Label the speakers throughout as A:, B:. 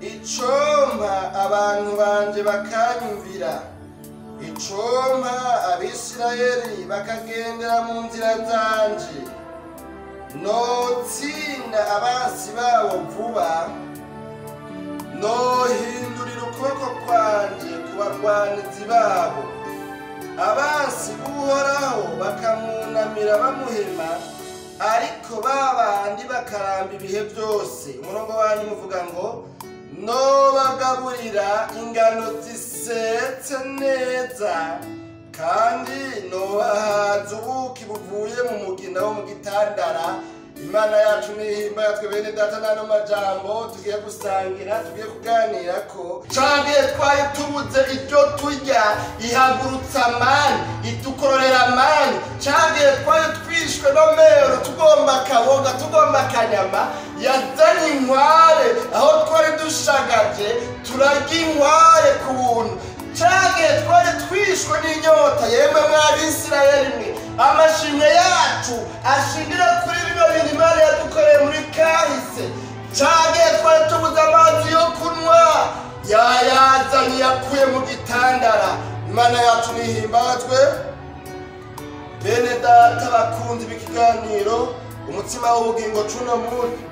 A: Icompa abantu banje bakanyumvira, icompa Abisirayeli bakagendera mu nzira zanje, notsinda abansi babo vuba, nohindurira ukuboko kwanje ku barwanizi babo, abansi b'Uhoraho bakamwunamira bamuhema, ariko babandi bakaramba ibihe byose. Umurongo wanyu muvuga ngo nobagaburira ingano zisetse neza, kandi nobahaza ubuki buvuye mu mugina wo mu gitandara. Imana yacu nihimbazwe. Bene data, n'ano majambo tugiye gusangira, tugiye kuganira ko canke twari tubuze ibyo turya, ihagurutsa amani, idukororera amani. Canke twari twishwe no mero, tugomba akaboga, tugomba akanyama, yazanye inkware aho twari dushagaje, turarya inkware ku buntu. Canke twari twishwe n'inyota, yemwe mw'Abisirayeli mwe, amashimwe yacu ashingira kuri bino bintu Imana yadukoreye muri kahise. Canke twari tubuze amazi yo kunywa, yayazanye, yakuye mu gitandara. Imana yacu nihimbazwe. Bene data bakunzi b'ikiganiro Umutsima w'Ubugingo cuno munsi,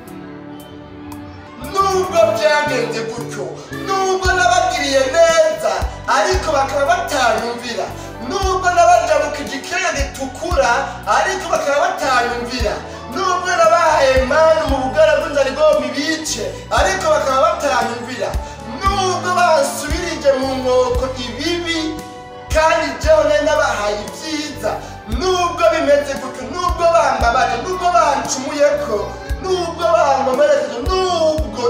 A: nubwo byagenze gutyo, nubwo nabagiriye neza ariko bakaba batanyumvira, nubwo nabajabukije ikiyaga gitukura ariko bakaba batanyumvira, nubwo nabahaye manu mu bugara bw'inzara igomba ibice ariko bakaba batanyumvira, nubwo bansubirije mu nkoko ibibi kandi jewe nari nabahaye ibyiza, nubwo bimeze gutyo, nubwo bambabaje, nubwo bancumuyeko, nubwo bankomerekeje, nubwo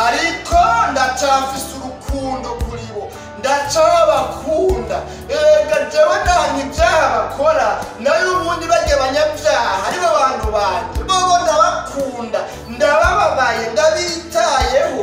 A: ariko ndacafise urukundo kuri bo, ndacabakunda. Erega jewe nta ibyaha bakora, nayo ubundi barya abanyabyaha aribo bantu banje, bobo ndabakunda, ndabababaye, ndabitayeho.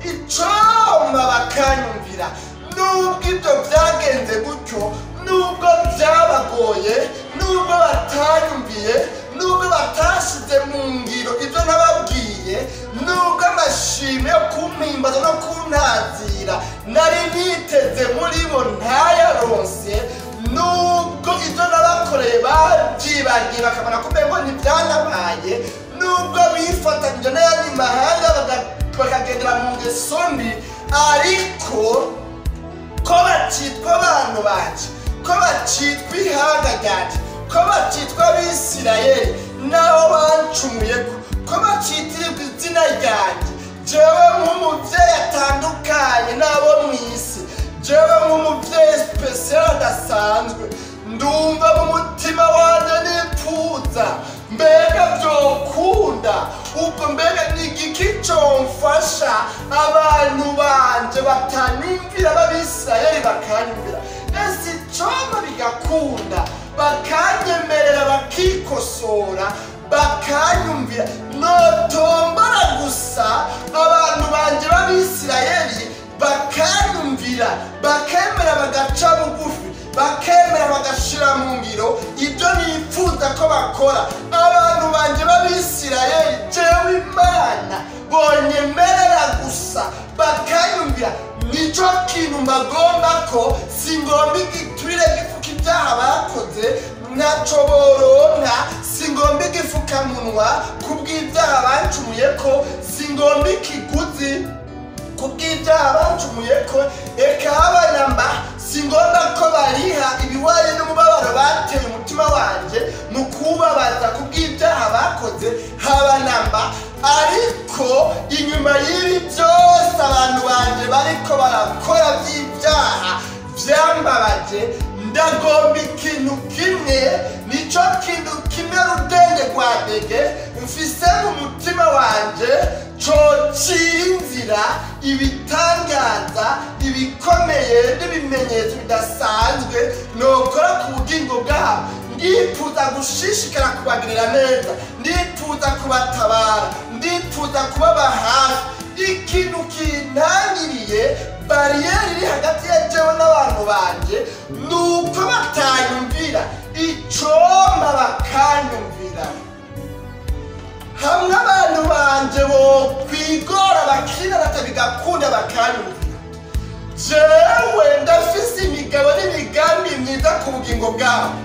A: Icompa bakanyumvira. Nubwo ibyo byagenze gutyo, nubwo byabagoye, nubwo batanyumviye, nubwo batashyize mu ngiro ibyo nababwiye, nubwo amashimwe yo kumpimbaza no kuntazira nari niteze muri bo ntayaronse, nubwo ibyo nabakoreye babyibagiye bakabona ko umengo ntibyanabaye, nubwo bifatanyije n'ayandi mahanga bakagendera mu ngeso mbi, ariko ko bacitwa abantu banje, ko bacitwa ihanga ryanje, ko bacitwa Abisirayeli naho bancumuyeko, ko bacitirirwa izina ryanjye, jewe nk'umuvyeyi atandukanye n'abo mw'isi, jewe nk'umuvyeyi spécial adasanzwe, ndumva mu mutima wanje nipfuza, mbega vyokunda ubwo, mbega ni igiki comfasha abantu banje batanyumvira b'Abisirayeli bakanyumvira? Ese icompa bigakunda, bakanyemerera, bakikosora, bakanyumvira, notombora gusa abantu banje b'Abisirayeli bakanyumvira, bakemera bagaca bugufi, bakemera bagashira mu ngiro ibyo nifuza ko bakora, abantu banje b'Abisirayeli, jewe Imana, bonyemerera gusa bakanyumvira, nico kintu mbagomba ko singomba igiturire gifuka ibyaha bakoze, ntaco boronka. Singomba igifukamunwa kubw'ibyaha bancumuye ko, singomba ikiguzi kubw'ibyaha bancumuye ko, eka habana mba singomba ko bariha ibiwaye n'umubabaro bateye umutima wanje mu kubabaza kubw'ibyaha bakoze, haba namba. Ariko inyuma y'ibi byose abantu banje bariko barakora by'ibyaha byambabaje, ndagomba ikintu kimwe, nico kintu kimwe rudende rwa dege mfise mu mutima wanje cocira inzira ibitangaza ibikomeye n'ibimenyetso bidasanzwe nokora ku bugingo bwabo. Ndifuza gushishikara kubagirira neza, ndifuza kubatabara, ndifuza kubaba hafi. Ikintu kintangiriye, bariyeri iri hagati ya jewe n'abantu banje, nuko batanyumvira. Icompa bakanyumvira, hamwe abantu banje bokwigora bakinana. data bigakunda bakanyumvira. Jewe ndafise imigabo n'imigambi myiza ku bugingo bwabo.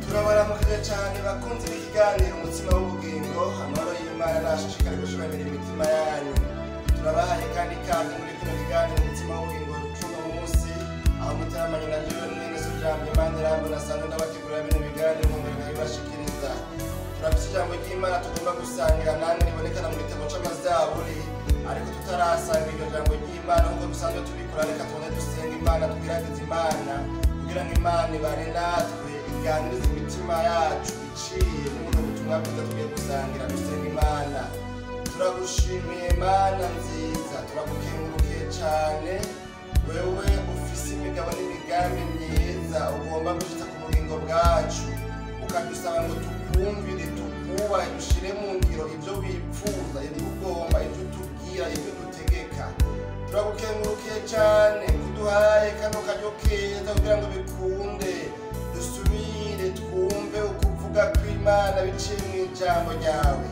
A: Turabaramukije cyane bakunzi b'ikiganiro Umutsima w'Ubugingo. Amahoro y'Imana nashishikare gushiramira imitima yanyu. Turabahaye kandi ikaze muri kino kiganiro Umutsima w'Ubugingo cuno munsi, aho mutaramanye na jewe mwene so Jambo Imana irambona sanzwe ndabategurira bino biganiro nkongera nkabibashikiriza. Turafise ijambo ry'Imana tugomba gusangira namwe ribonekana mu gitabo c'Amazaburi, ariko tutarasanga iryo jambo ry'Imana nk'uko dusanzwe tubikora, reka tubone dusenga Imana, twiragize Imana kugira ngo Imana ibane natwe, iganirize imitima yacu iciye muri buno butumwa bwiza tugiye gusangira. Dusenga Imana. Turagushimiye Mana nziza, turagukengurukiye cane, wewe ufise imigabo n'imigambi myiza ugomba gushitsa ku bugingo bwacu, ukadusaba ngo tukumvire, tukubahe, dushire mu ngiro ivyo wipfuza, ivyo ugomba, ivyo utubwira, ivyo udutegeka. Turagukengurukiye cane kuduhaye kano karyo keza kugira ngo bikunde dusubire twumve ukuvuga kw'Imana biciye mw'ijambo ryawe.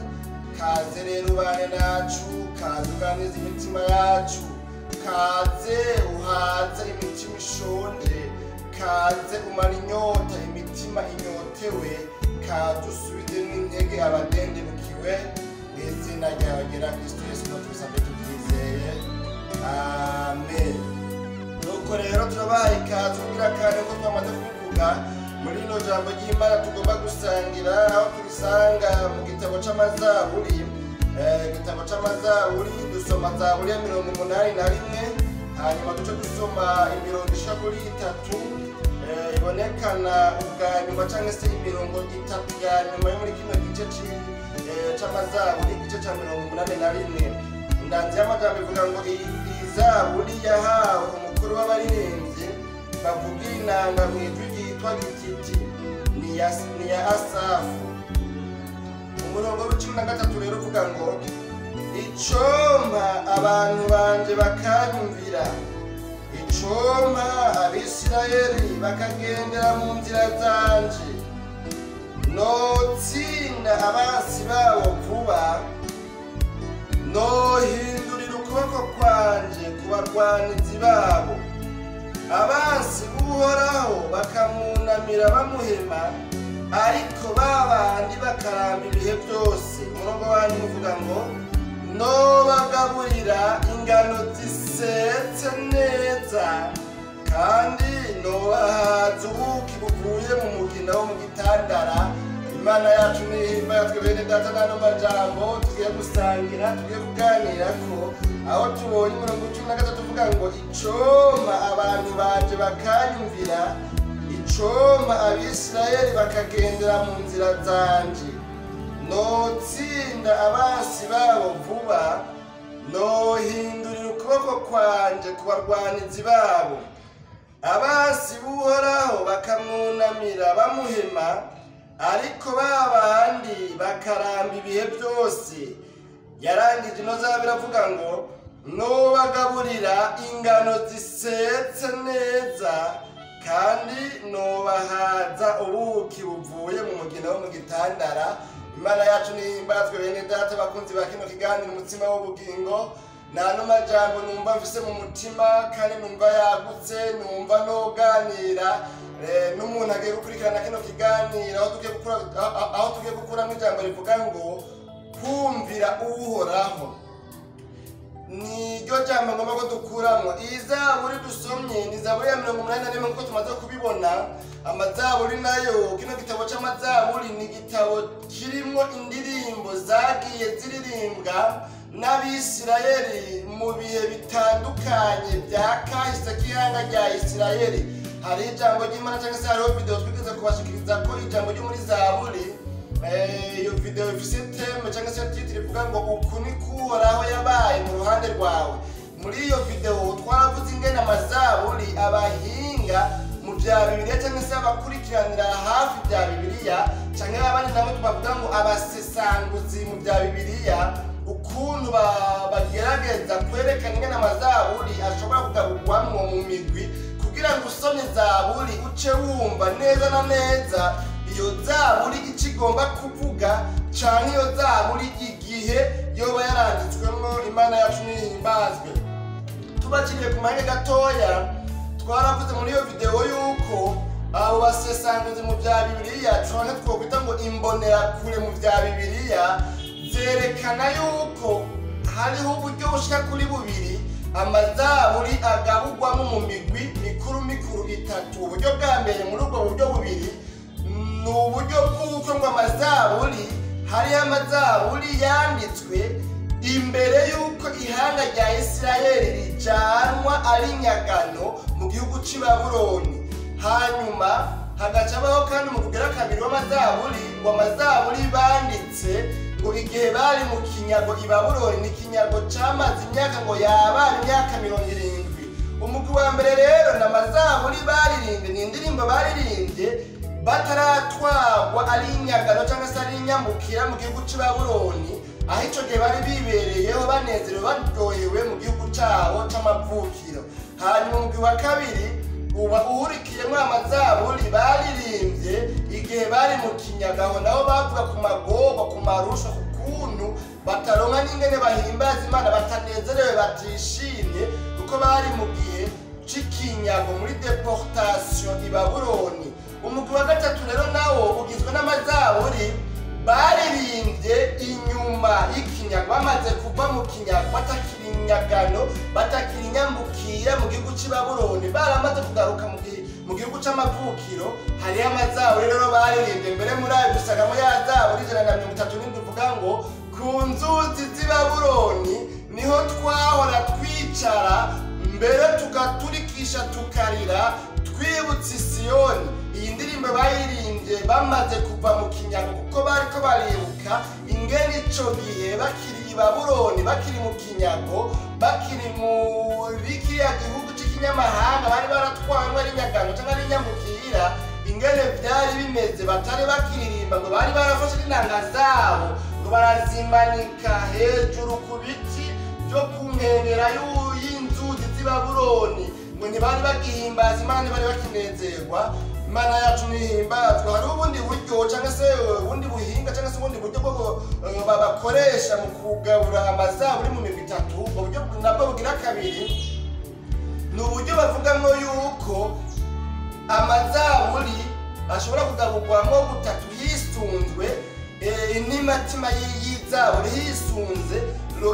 A: Kaze rero ubane nacu, kaze uganirize imitima yacu, kaze uhaze imitima ishonje, kaze umara inyota imitima inyotewe, kaze usubizemwo intege abadendebukiwe. Mu izina ryawe ryera Kristo Yesu tubisabye tubyizeye, amen. Nuko rero turabahaye ikaze kugira kandi uko twamaze kubivuga muri rino jambo ry'Imana tugomba gusangira, aho turisanga mu gitabo c'Amazaburi. Igitabo c'Amazaburi dusoma Zaburi ya 81, hanyuma duce dusoma imirongo ishika kuri 3 ibonekana ubwa nyuma, canke se imirongo 3 ya nyuma yo muri kino gice c'Amazaburi, igice ca 81. Indanzi y'amajambo ivuga ngo iyi zaburi yahawe umukuru w'abaririmbyi bavuga inanga mu ijwi ryitwa Gititi, ni ya Asafu. Umurongo wa 13 rero uvuga ngo icompa abantu banje bakanyumvira, icompa Abisirayeli bakagendera mu nzira zanje, notsinda abansi babo vuba, nohindurira ukuboko kwanje ku barwanizi babo, abansi b'Uhoraho bakamunamira bamuhema, ariko babandi bakaramba ibihe byose. Umurongo wanyu uvuga ngo nobagaburira ingano zisetse neza, kandi nobahaza ubuki buvuye mu mugina wo mu gitandara. Imana yacu nihimbazwe. Bene data, n'ano majambo tugiye gusangira, tugiye kuganira ko aho tubonye umurongo 13 uvuga ngo icompa abantu banje bakanyumvira, icompa Abisirayeli bakagendera mu nzira zanje, notsinda abansi babo vuba, nohindurira ukuboko kwanje ku barwanizi babo, abansi b'Uhoraho bakamwunamira bamuhema, ariko babandi bakaramba ibihe byose. Yarangije ino zaburi avuga ngo nobagaburira ingano zisetse neza, kandi nobahaza ubuki buvuye mu mugina wo mu gitandara. Imana yacu nihimbazwe. Bene data bakunzi ba kino kiganiro Umutsima w'Ubugingo, nta majambo numva mfise mu mutima kandi numva yagutse, numva noganira n'umuntu agiye gukurikirana kino kiganiro, aho tugiye gukuramo ijambo rivuga ngo kumvira Uhoraho. Niryo jambo ngomba ko dukuramo. Iyi zaburi dusomye ni zaburi ya 81 nk'uko tumaze kubibona. Amazaburi nayo, kino gitabo c'Amazaburi ni igitabo kirimwo indirimbo zagiye ziririmbwa n'Abisirayeli mu bihe bitandukanye bya kahise k'ihanga rya Isirayeli. Hari ijambo ry'Imana cyangwa se hariho video twigeze kubashikiriza ko ijambo ryo muri zaburi, iyo video ifise theme cyangwa se titre ivuga ngo uku ni Uhoraho yabaye mu ruhande rwawe. Muri iyo video twaravuze ingene amazaburi abahinga mu bya Bibiliya cyangwa se abakurikiranira hafi bya Bibiliya, cyangwa abandi nabo tubavuga ngo abasesanguzi mu bya Bibiliya, ukuntu bagerageza kwerekana ingene amazaburi ashobora kugarurwamwo mu migwi, kugira ngo usomye zaburi uce wumva neza na neza iyo zaburi icyo igomba kuvuga, canke iyo zaburi igihe yoba yaranditswemo. Imana yacu nihimbazwe. Tubakiriye ku mahanga gatoya, twaravuze muri iyo video yuko abo basesanguzi mu bya Bibiliya, canke twokwita ngo imbonerakure mu bya Bibiliya, zerekana yuko hariho uburyo bushika kuri bubiri amazaburi agabugwamo mu migwi mikuru mikuru itatu. Uburyo bwa mbere muri ubwo buryo bubiri ni uburyo bw'uko ngo amazaburi, hariho amazaburi yanditswe imbere y'uko ihanga rya Isirayeli rijanwa ari nyagano mu gihugu c'i Babuloni. Hanyuma hagacabaho kandi mu kugera kabiri w'amazaburi, ngo amazaburi banditse ngo igihe bari mu kinyago i Babuloni, ni ikinyago camaze imyaka ngo yabara imyaka 70. Umugwi wa mbere rero ni amazaburi baririmbye, ni indirimbo baririmbye bataratwagwa ari inyagano cyangwa se ari inyamukira mu gihugu c'i Babuloni, aho ico gihe bari bibereyeho banezerewe baryohewe mu gihugu cabo c'amavukiro. Hanyuma umugwi wa kabiri uba uhurikiyemo amazaburi baririmbye igihe bari mu kinyagaho, nabo bavuga ku magoba, ku marusha, ku kuntu bataronka n'ingene bahimbaza Imana, batanezerewe, batishimye, kuko bari mu gihe c'ikinyago muri deportation i Babuloni. Umugwi wa gatatu rero nawo ugizwe n'amazaburi baririmbye inyuma y'ikinyago, bamaze kuva mu kinyago, batakiri inyagano, batakiri inyambukira mu gihugu c'i Babuloni, baramaze kugaruka mu gihugu c'amavukiro. Hariho amazaburi rero baririmbye mbere muri ayo dusangamo ya zaburi 137 ivuga ngo ku nzuzi z'i Babuloni niho twahora twicara mbere tugaturikisha tukarira twibutse Siyoni. Iyi ndirimbo bayirimbye bamaze kuva mu kinyago, kuko bariko baribuka ingene ico gihe bakiri i Babuloni, bakiri mu kinyago, bakiri muri kiriya gihugu c'ikinyamahanga, bari baratwawe ari inyagano canke ari inyamukira, ingene vyari bimeze, batari bakiririmba ngo bari barafashe n'inanga zabo ngo barazimanika hejuru ku biti byo ku nkengera y'inzuzi z'i Babuloni, ngo ntibari bagihimbaza Imana, ntibari bakinezerwa. Imana yacu nihimbazwe. Hari ubundi buryo cyangwa se ubundi buhinga cyangwa se ubundi buryo bwo bakoresha mu kugabura amazaburi mu migwi itatu. Ubwo buryo nabwo bugira kabiri ni uburyo bavugamo yuko amazaburi ashobora kugaburwamo gutatu hisunzwe n'imitima y'izaburi,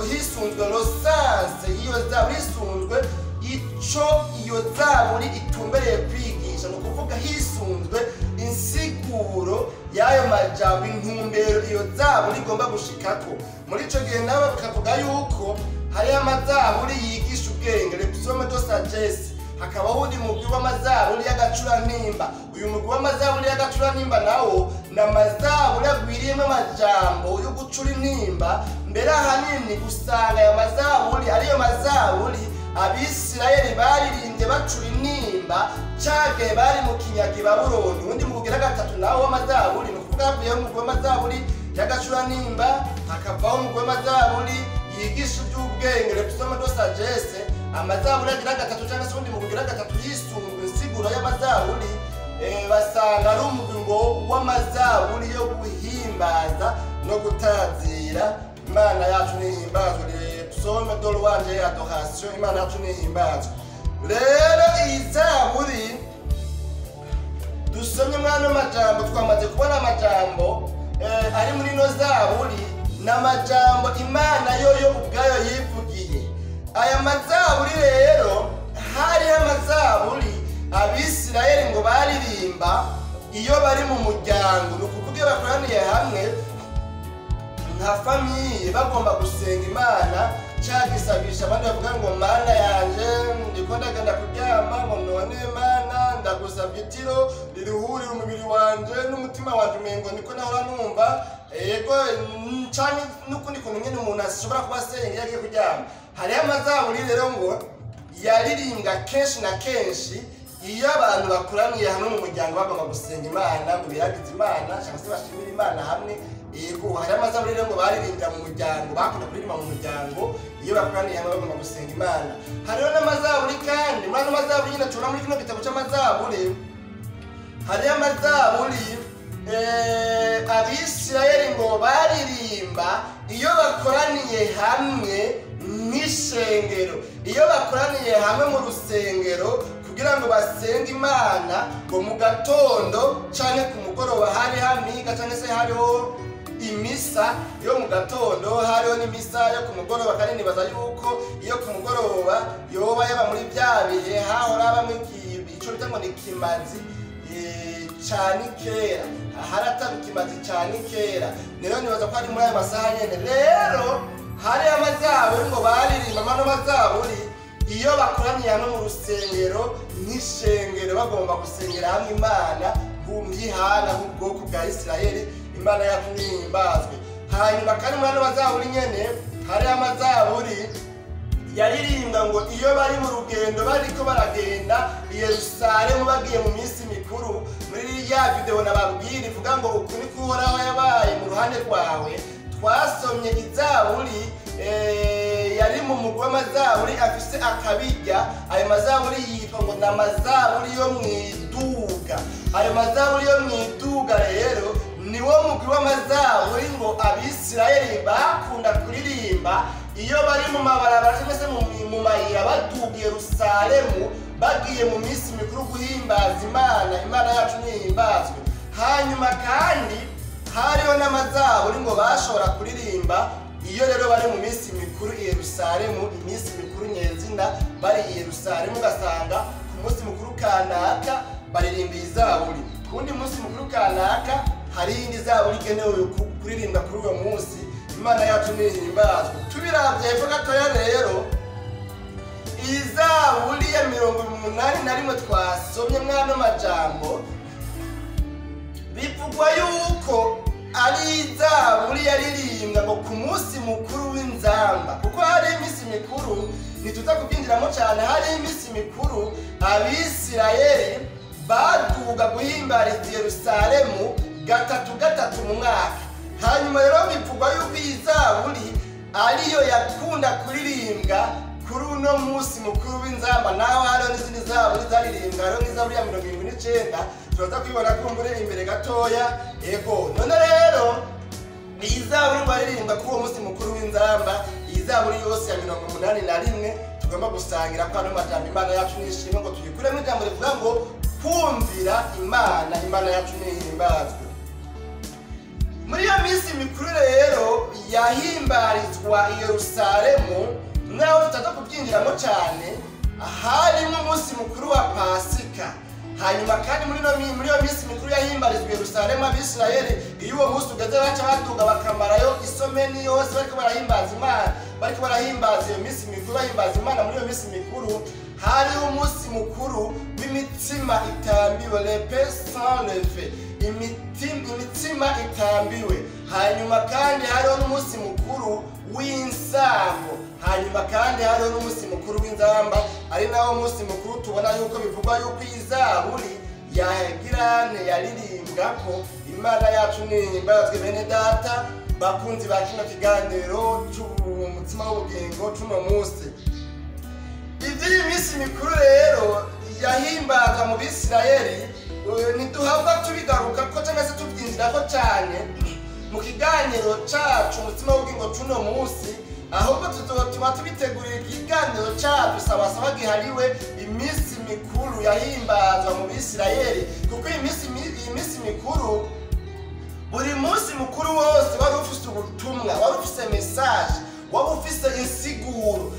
A: hisunzwe rosanse y'iyo zaburi, hisunzwe ico iyo zaburi itumbereye kwigisha, ni ukuvuga hisunzwe insiguro y'ayo majambo, intumbero iyo zaburi igomba gushikako. Muri ico gihe nabo bakavuga yuko hariho amazaburi yigisha ubwenge, les psaumes de sagesse, hakabaho uwundi mugwi w'amazaburi y'agacurantimba. Uyu mugwi w'amazaburi y'agacurantimba nawo ni amazaburi agwiriyemo amajambo yo gucura intimba. Mbere ahanini usanga aya mazaburi ariyo mazaburi Abisirayeli baririmbye bacura intimba cage bari mu kinyago i Babuloni. Uwundi mugwi ugira gatatu nawo w'amazaburi, ni ukuvuga havuyeho umugwi w'amazaburi y'agacurantimba, hakavaho umugwi w'amazaburi yigisha iby'ubwenge, les psaumes de sagesse. Amazaburi agira gatatu cyangwa se uwundi mugwi ugira gatatu yisunzwe insiguro y'amazaburi, basanga ari umugwi ngo w'amazaburi yo guhimbaza no gutazira. Imana yacu nihimbazwe. Les psaumes de louange et adoration. Imana yacu nihimbazwe. Rero iyi zaburi dusomye mwana amajambo, twamaze kubona amajambo ari muri ino zaburi, ni amajambo Imana yoyo ubwayo yivugiye. Aya mazaburi rero hariho amazaburi Abisirayeli ngo baririmba iyo bari mu muryango, ni ukuvuga iyo bakoraniye hamwe nka famiye bagomba gusenga Imana cagisabisha. Abandi bavuga ngo Mana yanje ndiko ndagenda kuryama, ngo none Mana ndagusabye itiro riruhurira umubiri wanje n'umutima wanje, umengo niko nahora numva yego, canke n'ukundi kuntu nyene umuntu ashobora kuba asenga iyo agiye kuryama. Hariho amazaburi rero ngo yaririmbwa kenshi na kenshi iyo abantu bakoraniye hamwe mu muryango bagomba gusenga Imana, ngo biragize Imana cyangwa se bashimira Imana hamwe. Yego, hari amazaburi rero ngo baririmbira mu muryango, bakunda kuririmba mu muryango iyo bakoraniye hamwe bagomba gusenga Imana. Hariho n'amazaburi kandi muri ano mazaburi nyine tubona muri kino gitabo c'amazaburi, hariho amazaburi Abisirayeli ngo baririmba Iyo bakoraniye hamwe nk'ishengero, iyo bakoraniye hamwe mu rusengero kugira ngo basenge Imana, ngo mu gatondo canke ku mugoroba hari hamiga canke se hariho imisa yo mu gatondo, hariho n'imisa yo ku mugoroba. Kandi nibaza yuko iyo ku mugoroba yoba yaba muri bya bihe hahora habamwo ico bita ngo ni kimazi cani kera, harataba ikimazi cani kera. Rero nibaza ko ari muri ayo masaha nyene. Rero hari amazaburi ngo baririmba amano mazaburi iyo bakoraniye hamwe mu rusengero nk'ishengero, bagomba gusengera hamwe Imana nk'ihana nk'ubwoko bwa Isirayeli. Imana yacu nihimbazwe. Hanyuma kandi muri ano mazaburi nyene hari amazaburi yaririmbwa ngo iyo bari mu rugendo bariko baragenda i Yerusalemu bagiye mu minsi mikuru. Muri ya video nababwira ivuga ngo uku niko Uhoraho yabaye mu ruhande rwawe, twasomye izaburi yari mu mugwi w'amazaburi afise akabirya. Ayo mazaburi yitwa ngo ni amazaburi yo mwiduga. Ayo mazaburi yo mwiduga rero niwo mugwi w'amazaburi ngo Abisirayeli bakunda kuririmba iyo bari mu mabarabara cyangwa se mu mayira baduga i Yerusalemu bagiye mu minsi mikuru guhimbaza Imana. Imana yacu nihimbazwe. Hanyuma kandi hariho n'amazaburi ngo bashobora kuririmba iyo rero bari mu minsi mikuru i Yerusalemu, iminsi mikuru nyezina bari i Yerusalemu, ugasanga ku munsi mukuru kanaka baririmba izaburi, ku wundi munsi mukuru kanaka hari iyindi zaburi igenewe kuririmba kuri uwo munsi. Imana yacu nihimbazwe. Tubiravye hepfo gatoya rero, izaburi ya 81 twasomye mwano majambo bivugwa yuko ari izaburi yaririmbwa ngo ku munsi mukuru w'inzamba, kuko hari iminsi mikuru ntituza kubyinjiramo cyane. Hari iminsi mikuru Abisirayeli baduga guhimbariza i Yerusalemu gatatu gatatu mu mwaka. Hanyuma rero bivugwa yuko iyi zaburi ariyo yakunda kuririmbwa kuri uno munsi mukuru w'inzamba. Naho hariho n'izindi zaburi zaririmbwa, hariho nk'izaburi ya 79 turaza kwibona kumbure imbere gatoya. Ego none rero iyi zaburi baririmbwa kuri uwo munsi mukuru w'inzamba, iyi zaburi yose ya 81 tugomba gusangira ko ano majambo Imana yacu nishimwe ngo tuyikuremo ijambo rivuga ngo kumvira Imana. Imana yacu nihimbazwe. Muri iyo minsi mikuru rero yahimbarizwa i Yerusalemu, naho tutaza kubyinjiramo cyane, harimo umunsi mukuru wa Pasika. Hanyuma kandi muri iyo minsi mikuru yahimbarizwa i Yerusalemu, Abisirayeli iyo uwo munsi ugeze baca baduga bakamarayo isomeni yose bariko barahimbaza Imana, bariko barahimbaza iyo minsi mikuru, bahimbaza Imana. Muri iyo minsi mikuru hariho umunsi mukuru w'imitsima itambiwe, le pain sans levain, imitsima itambiwe. Hanyuma kandi hariho n'umunsi mukuru w'insambo. Hanyuma kandi hariho n'umunsi mukuru w'inzamba, ari nawo munsi mukuru tubona yuko bivugwa yuko izaburi ya Hegirane yaririmbwa ko. Imana yacu nihimbazwe. Bene data bakunzi ba kino kiganiro c'umutsima w'ubugingo c'uno munsi, ivy'iyi minsi mikuru rero yahimbaza mu Bisirayeli ntiduhabwa tubigaruka ko cyangwa se tubyinjirako cyane mu kiganiro cacu umutsima w'ubugingo c'uno munsi, ahubwo tuzotuma tubitegurira ikiganiro cacu sawasawa gihariwe iminsi mikuru yahimbazwa mu Bisirayeli. Kuko iyi minsi mikuru, buri munsi mukuru wose wari ufise ubutumwa, wari ufise message, wari ufise insiguro.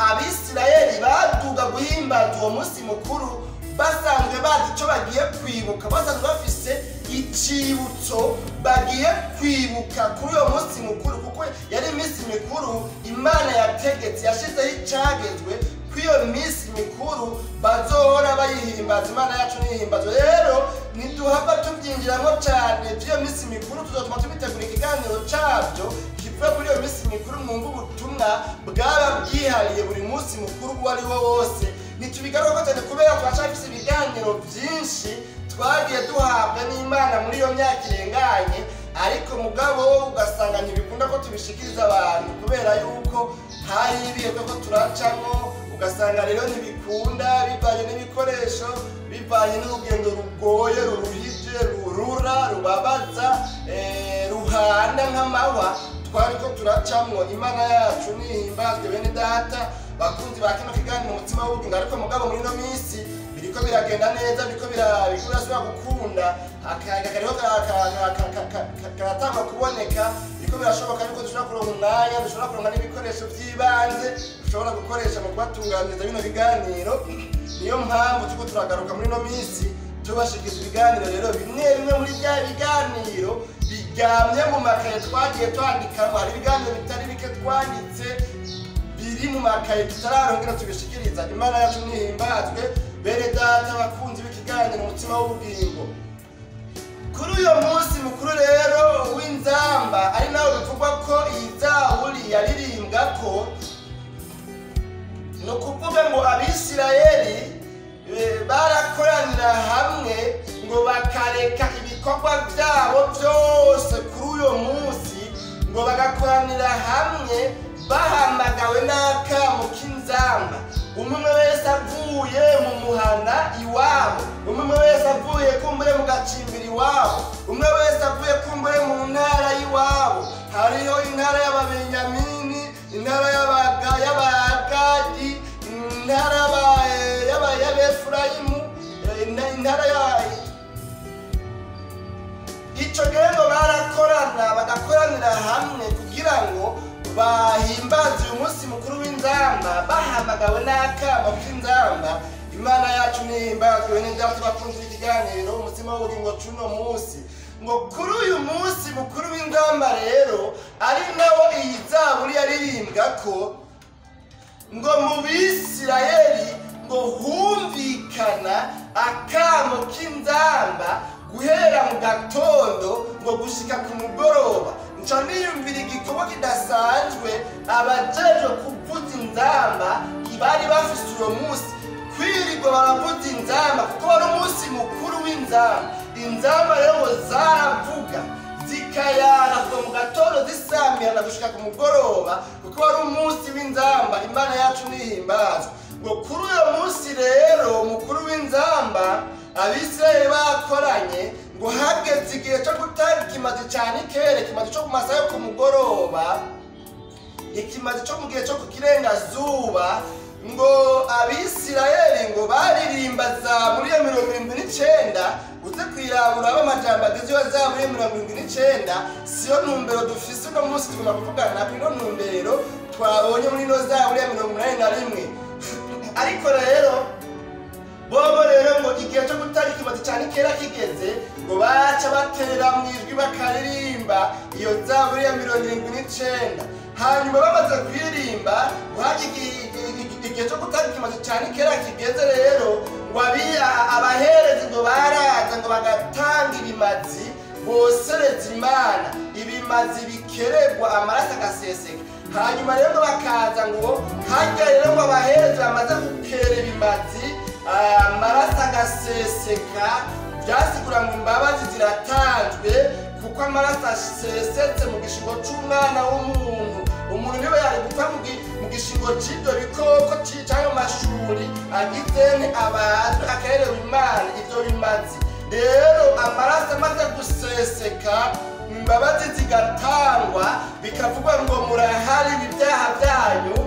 A: Abisirayeli baduga guhimbaza uwo munsi mukuru basanzwe bazi ico bagiye kwibuka, basanzwe bafise icibutso bagiye kwibuka kuri uwo munsi mukuru, kuko yari iminsi mikuru Imana yategetse, yashizeho icagezwe ko iyo minsi mikuru bazohora bayihimbaza. Imana yacu nihimbazwe. Rero ntiduhava tubyinjiramo cyane by'iyo minsi mikuru, tuzotuma tubitegura ikiganiro cabyo kivuga kuri iyo minsi mikuru, mwumva ubutumwa bwaba bwihariye buri munsi mukuru uwo ari wo wose. Ntitubigaruka cyane kubera turacafise ibiganiro byinshi twagiye duhabwa n'Imana muri iyo myaka irenganye, ariko mugabo ugasanga ntibikunda ko tubishikiriza abantu kubera yuko hari ibihe ko turacamo, ugasanga rero ntibikunda bivanye n'ibikoresho, bivanye n'urugendo rugoye, ruruhije, rurura, rubabaza, ruhana nk'amahwa. Twariko turacamwo. Imana yacu nihimbazwe bene data bakunzi ba kino kiganiro umutsima w'ubugingo. Ariko mugabo muri ino minsi biriko biragenda neza, biriko birasubira gukunda, akayaga kariho karatangwa kuboneka, biriko birashoboka yuko dushobora kuronka umwanya, dushobora kuronka n'ibikoresho by'ibanze dushobora gukoresha mu kubatunganiriza bino biganiro. Niyo mpamvu turiko turagaruka muri ino minsi tubashikiza ibiganiro rero bimwe bimwe muri bya biganiro biryamye mu makaye twagiye twandikamo. Hari ibiganiro bitari bike twanditse biri mu makaye tutararonka tubishikiriza. Imana yacu nihimbazwe bene data bakunzi b'ikiganiro umutsima w'ubugingo. Kuri uyo munsi mukuru rero w'inzamba, ari nawe bivugwa ko iyi zaburi yaririmbwa ko, ni ukuvuga ngo Abisirayeli barakoranira hamwe ngo bakareka ibikorwa byabo byose kuri uyo munsi, ngo bagakoranira hamwe bahamagawe n'akamo k'inzamba. Umwe wese avuye mu muhana iwabo, umwe wese avuye kumbure mu gacimbiri iwabo, umwe wese avuye kumbure mu ntara y'iwabo. Hariho intara y'Ababenyamini, intara y'Abagadi, intara y'Abefurayimu, intara ya ico gihe ngo barakorana bagakoranira hamwe kugira ngo bahimbaze uyu munsi mukuru w'inzamba bahamagawe n'akamo k'inzamba. Imana yacu nihimbazwe bene data bakunzi b'ikiganiro umutsima w'ubugingo c'uno munsi. Ngo kuri uyu munsi mukuru w'inzamba rero, ari nawo iyi zaburi yaririmbwa ko, ngo mu Bisirayeli ngo humvikana akamo k'inzamba guhera mu gatondo ngo gushika ku mugoroba. Nca niyumvira igikorwa kidasanzwe abajejwe kuvuza inzamba bari bafise uwo munsi, kwirirwa baravuza inzamba kuko wari umunsi mukuru w'inzamba. Inzamba rero ngo zaravuga zikayana kuva mu gatondo zisamirana gushika ku mugoroba, kuko wari umunsi w'inzamba. Imana yacu nihimbazwe. Ngo kuri uyo munsi rero mukuru w'inzamba Abisirayeli bakoranye, ngo hageze igihe cyo gutanga ikimazi ca nikere, ikimazi cyo ku masaha yo ku mugoroba, ikimazi cyo mu gihe cyo ku kirengazuba, ngo Abisirayeli ngo baririmba zaburi ya 79. Uze kwirabura b'amajambo agize iyo zaburi ya 79, siyo ntumbero dufise uno munsi. Tugomba kuvugana kuri ino ntumbero twabonye muri ino zaburi ya 81. Ariko rero bobo rero ngo igihe cyo gutanga ikimazi ca nikera kigeze, ngo baca batera mu ijwi bakaririmba iyo zaburi ya 79. Hanyuma bamaze kuririmba, igihe cyo gutanga ikimazi ca nikera kigeze rero, ngo abaherezi ngo baraza ngo bagatanga ibimazi bosereza Imana, ibimazi bikeregwa amaraso agaseseka. Hanyuma rero ngo bakaza ngo harya rero ngo abaherezi bamaze gukera ibimazi amaraso agaseseka, byasigura ngo imbabazi ziratanzwe, kuko amaraso asesetse mu gishingo c'umwana w'umuntu. Umuntu niwe yari gupfa mu gishingo c'ivyo bikoko canke mu mashuri agizene abazwe akaherewe Imana ivyo bimazi. Rero amaraso amaze guseseka, imbabazi zigatangwa, bikavugwa ngo murahari ibyaha byanyu.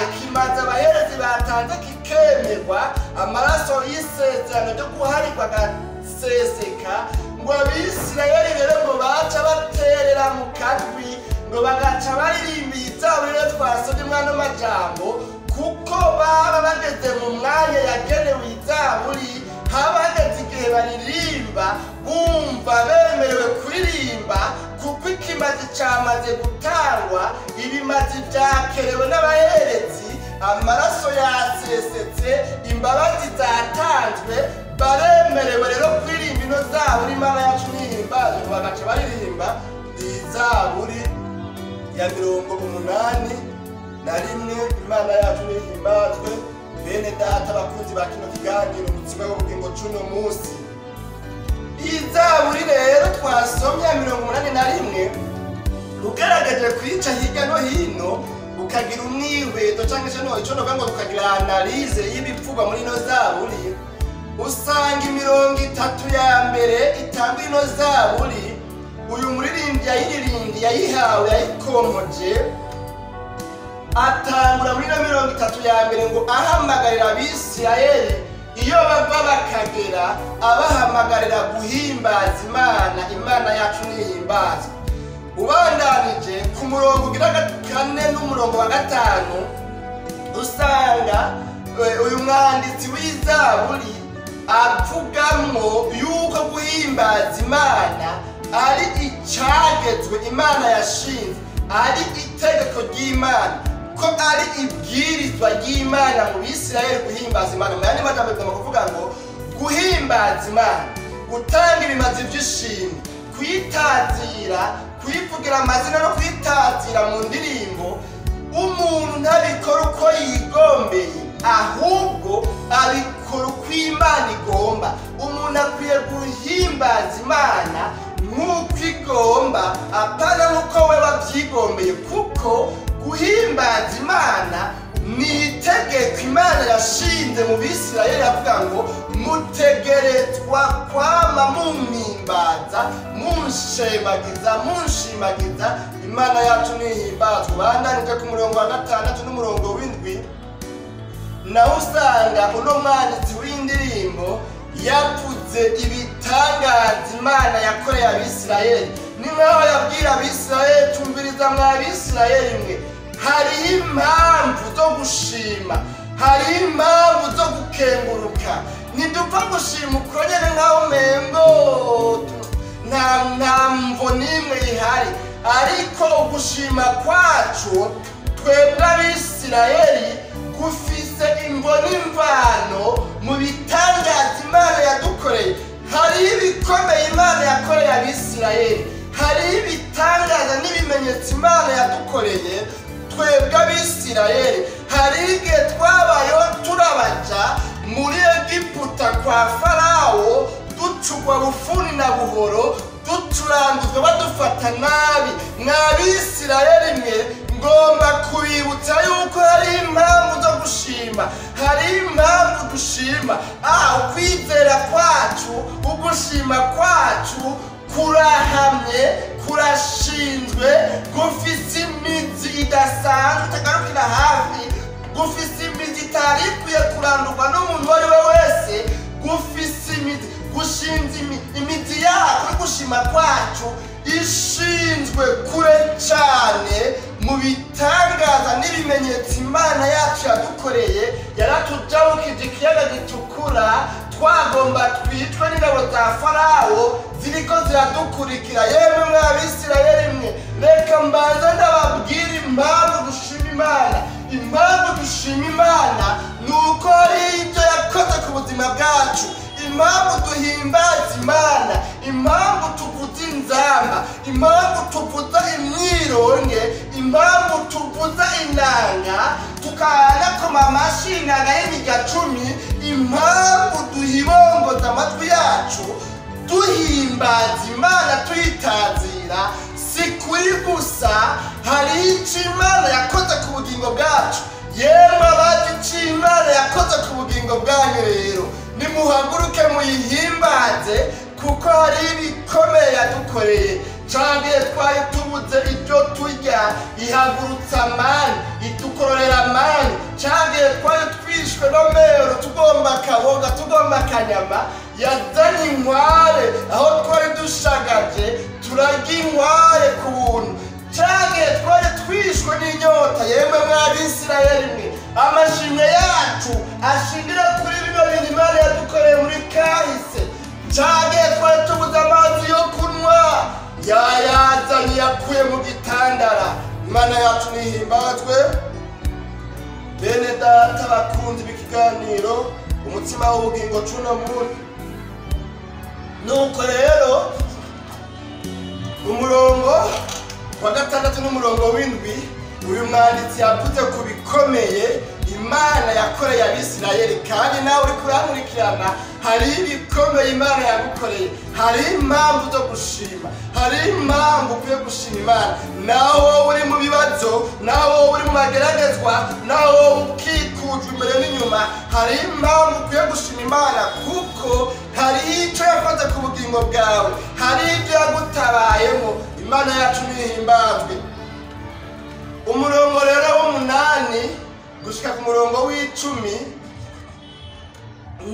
A: Ikimazi abaherezi batanze kikemerwa, amaraso y'isezerano ryo guharirwa agaseseka. Ngo Abisirayeli rero ngo baca baterera mu kajwi, ngo bagaca baririmba iyi zaburi rero twasomye mwano majambo, kuko baba bageze mu mwanya yagenewe izaburi. Haba hageze igihe baririmba bumva bemerewe kuririmba, kuko ikimazi camaze gutangwa, ibimazi vyakerewe n'abaherezi, amaraso yasesetse, imbabazi zatanzwe, baremerewe rero kuririmba ino zaburi. Imana yacu nihimbazwe. Bagaca baririmba izaburi ya 81. Imana yacu nihimbazwe bene data bakunzi ba kino kiganiro umutsima w'ubugingo c'uno munsi. Iyi zaburi rero twasomye ya 81, ugaragaje kuyica hirya no hino ukagira umwihweto canke se no ico novuga ngo ukagira analyse y'ibivugwa muri ino zaburi, usanga imirongo itatu ya mbere itanga ino zaburi Uyu muririmbyi yayiririmbye, yayihawe, yayikonkoje, atangura muri 30 ya mbere ngo ahamagarira Abisirayeli iyo bava bakagera, abahamagarira guhimbaza Imana. Imana yacu nihimbazwe. Ubandanije ku murongo ugira 4 n'umurongo wa 5, usanga uyu mwanditsi w'Izaburi avugamwo yuko guhimbaza Imana ari icagezwe Imana yashinze, ari itegeko ry'Imana, ko ari ibwirizwa ry'Imana mu Bisirayeli guhimbaza Imana. Mu yandi majambo bigomba kuvuga ngo guhimbaza Imana, gutanga ibimazi vy'ishimwe, kuyitazira, kuyivugira amazina no kuyitazira mu ndirimbo, umuntu ntabikora uko yigombeye, ahubwo abikora uko Imana igomba. Umuntu akwiye guhimbaza Imana nk'uko igomba, apana nk'uko we wabyigombeye, kuko guhimbaza Imana ni itegeko Imana yashinze mu Bisirayeli, avuga ngo mutegerezwa kwama mumpimbaza, munshemagiza, munshimagiza. Imana yacu nihimbazwe. Bandanije ku murongo wa 6 n'umurongo w'7, nawe usanga uno mwanditsi w'indirimbo yavuze ibitangaza Imana yakoreye Abisirayeli. Ni nkaho yabwira Abisirayeli, tumviriza mwa Abisirayeli mwe, hariho impamvu zo gushima, hariho impamvu zo gukenguruka. Ntidupfa gushima uko nyene nkaho umengo nta mvo n'imwe ihari, ariko ugushima kwacu twebwe Abisirayeli gufise imvo n'imvano mu bitangaza Imana yadukoreye. Hariho ibikomeye Imana yakoreye Abisirayeli, hariho ibitangaza n'ibimenyetso Imana yadukoreye twebwe Abisirayeli. Hariho igihe twabayeho turabaja muri Egiputa kwa Farawo, ducugwa bufuni na buhoro, ducuranguzwa, badufata nabi. Mwa Bisirayeli mwe, ngomba kubibutsa yuko hari impamvu zo gushima, hari impamvu dushima. Ukwizera kwacu, ugushima kwacu kurahamye, kurashinzwe, gufise imizi idasanzwe itagarukira hafi, gufise imizi itari ikwiye kurandurwa n'umuntu uwo ari we wese, gufise imizi, gushinze imizi yako. Gushima kwacu ishinzwe kure cyane mu bitangaza n'ibimenyetso Imana yacu yadukoreye. Yaratujabukije ikiyaga gitukura, twagomba twicwe n'ingabo za Farawo ziriko ziradukurikira. Yemwe mwa Bisirayeli mwe, reka mbanze ndababwira impamvu dushima Imana. Impamvu dushima Imana ni uko hari ibyo yakoze ku buzima bwacu. Impamvu duhimbaza Imana, impamvu tuvuza inzamba, impamvu tuvuza imyironge, impamvu tuvuza inanga, tukanakoma amashi inanga y'imirya 10, impamvu duhibongoza amatwi yacu duhimbaza Imana tuyitazira, si kuri gusa, hari icyo Imana yakoze ku bugingo bwacu. Yemwe abazi icyo Imana yakoze ku bugingo bwanyu rero, nimuhaguruke muyihimbaze, kuko hari ibikomeye yadukoreye. Canke twari tubuze ibyo turya, ihagurutsa amani, itukororera amani. Canke twari twishwe n'amero, tugomba akaboga, tugomba akanyama, yazanye inkware aho twari dushagaje, turarya inkware ku buntu. Canke twari twishwe n'inyota. Yemwe mwa Bisirayeli mwe, amashimwe yacu ashingira kuri bino bintu Imana yadukoreye muri kahise. Canke twari tubuze amazi yo kunywa, yayazanye yakuye mu gitandara. Imana yacu nihimbazwe. Bene data bakunzi b'ikiganiro umutsima w'ubugingo cuno munsi, nuko rero umurongo wa 6 n'umurongo w'7, uyu mwanditsi yavuze ku bikomeye Imana yakoreye Abisirayeli. Kandi nawe uri kurankurikirana, hari ibikomeye Imana yagukoreye, hari impamvu zo gushima, hari impamvu ukwiye gushima Imana. Nawe uri mu bibazo, nawe uri mu mageragezwa, nawe ukikujwe imbere n'inyuma, hari impamvu ukwiye gushima Imana, kuko Hari icyo yakoze ku bugingo bwawe, hari ibyo yagutabayemo. Imana yacu nihimbazwe. Umurongo rero w'umunani gushika ku murongo w'icumi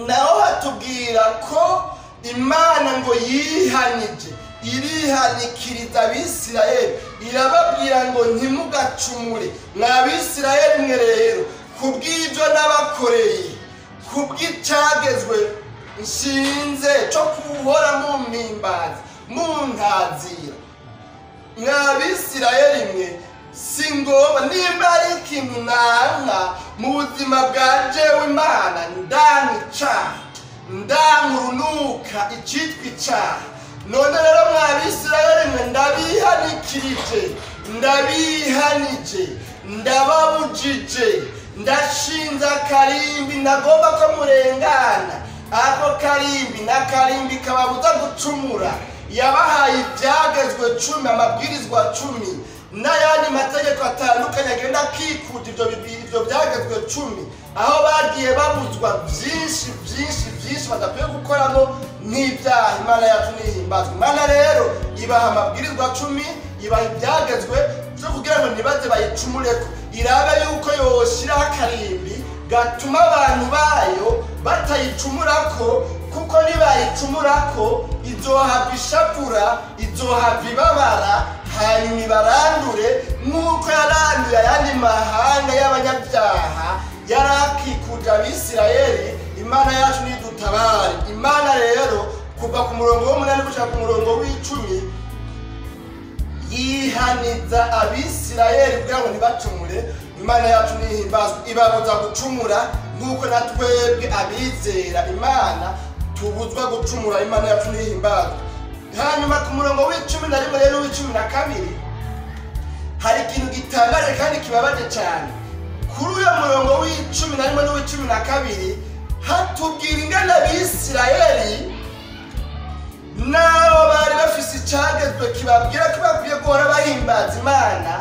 A: naho hatubwira ko Imana ngo yihanije, irihanikiriza Abisirayeli, irababwira ngo ntimugacumure. Mwa Bisirayeli mwe rero, kubw'ibyo nabakoreye, kubw'icagezwe nshinze cyo kuhora mumpimbaza muntazira, mwa Bisirayeli mwe, si ngombwa nimba ari ikintu nanka mu buzima bwa jewe Imana, ndanka icaha, ndanka urunuka icitwa icaha. None rero mwa Bisirayeli mwe, ndabihanikirije, ndabihanije, ndababujije, ndashinze akarimbi ntagomba ko murengana. Ako karimbi n'akarimbi kababuza gucumura. Yabahaye ibyagezwe 10, amabwirizwa 10 n'ayandi mategeko atandukanye agenda akikuta ibyo byagezwe 10, aho bagiye babuzwa byinshi byinshi byinshi badakwiye gukoramo n'ibyaha. Imana yacu nihimbazwe. Imana rero ibaha amabwirizwa 10, ibaha ibyagezwe byo kugira ngo ntibaze bayicumureko. Irabe yuko yoshiraho akarimbi gatuma abantu bayo batayicumurako, kuko nibayicumurako izohava ishapura, izohava ibabara, hanyuma ibarandure nk'uko yaranduye ayandi mahanga y'abanyabyaha yari akikuje Abisirayeli. Imana yacu nidutabare. Imana rero kuva ku murongo w'umunani gushika ku murongo w'icumi yihaniza Abisirayeli kugira ngo ntibacumure. Imana yacu nihimbazwe, ibabuza gucumura nk'uko na twebwe abizera Imana tubuzwa gucumura. Imana yacu nihimbazwe. Hanyuma ku murongo w'icumi na rimwe rero w'icumi na kabiri hari ikintu gitangaje kandi kibabaje cyane. Kuri uyo murongo w'icumi na rimwe n'uw'icumi na kabiri hatubwira ingene Abisirayeli nabo bari bafise icagezwe kibabwira ko bakwiye guhora bahimbaza Imana,